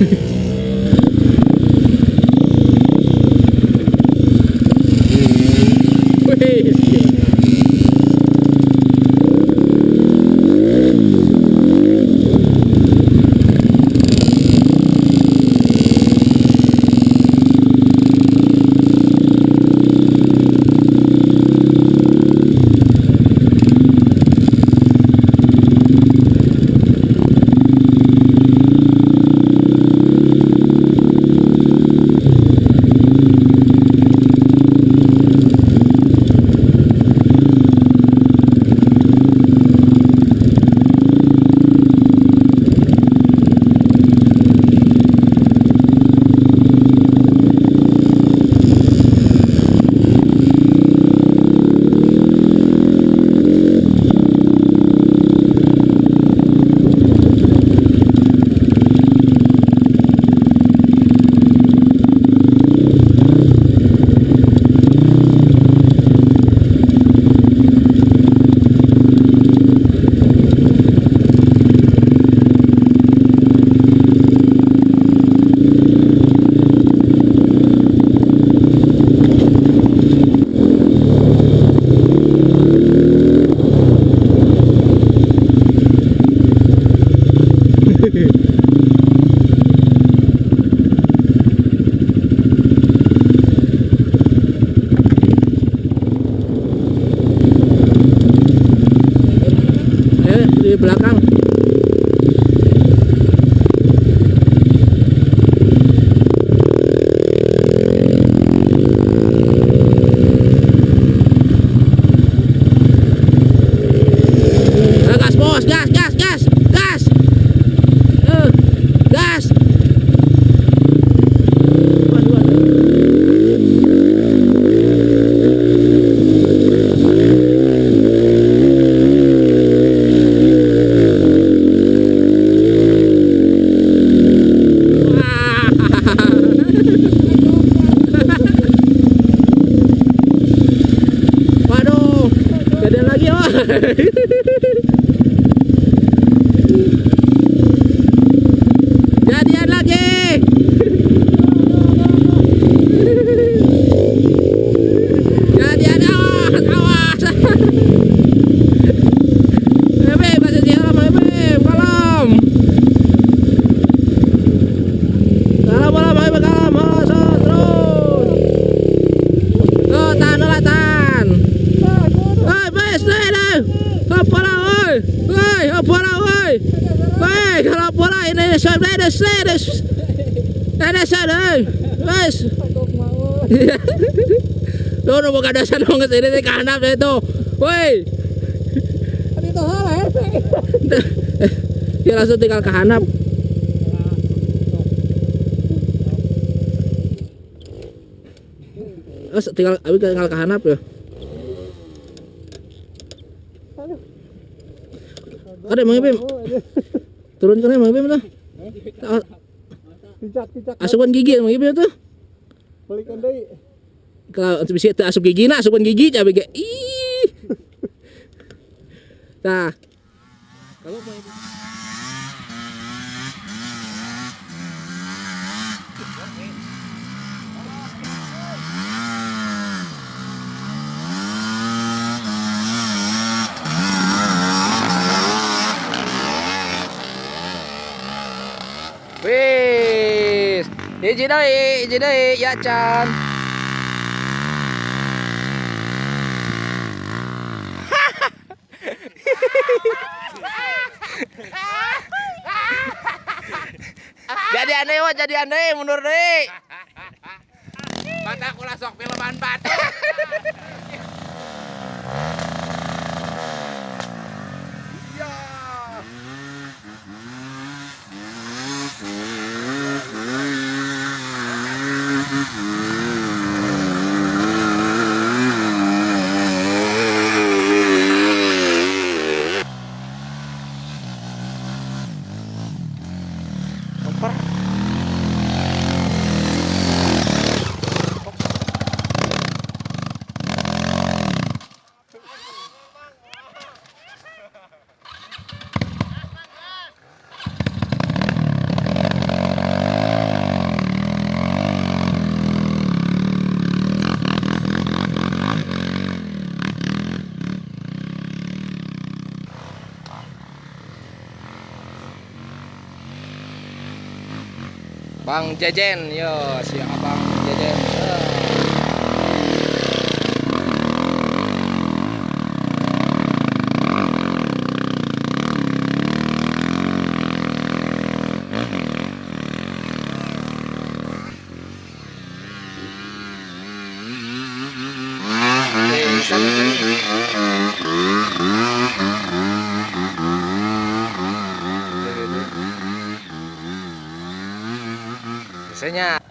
Wih. Di belakang. Gas bos, gas, gas, gas, gas, gas. Waduh, jadian lagi oh. Jadian lagi. Jadian, awas, awas. Ebe, masih siaran, ebe, kalem. Kalem, kalem, ebe, kalem, awas, terus. Tuh, tahan lah, tahan. Oi, bes, deh, deh. Apa lah, oi? Oi, apa lah, oi? Woi, kalau bola ini sudah ada, ada, ada, wes. Tuh, nu boga dosa nu geus ini teh kahandap teh tuh. Woi. Itu hal Ya langsung tinggal kahandap. Terus tinggal abi tinggal kahandap ya. Ada Mang Ibim. Turun ke Mang Ibim tuh. Cicak-cicak. Asupan gigi Mang Ibim tuh. Balikan deui. Kalau bisa teu asup gigi na asupan gigi cabe ge. Ih. Nah. Kalau Mang Ibim Wis, hiji deui, ya can. Jadi aneh wah, jadi aneh mundur deui. Mata kula sok filman batu. Bang Jejen, yo si Abang Jejen. Oke, satu sini. Biasanya.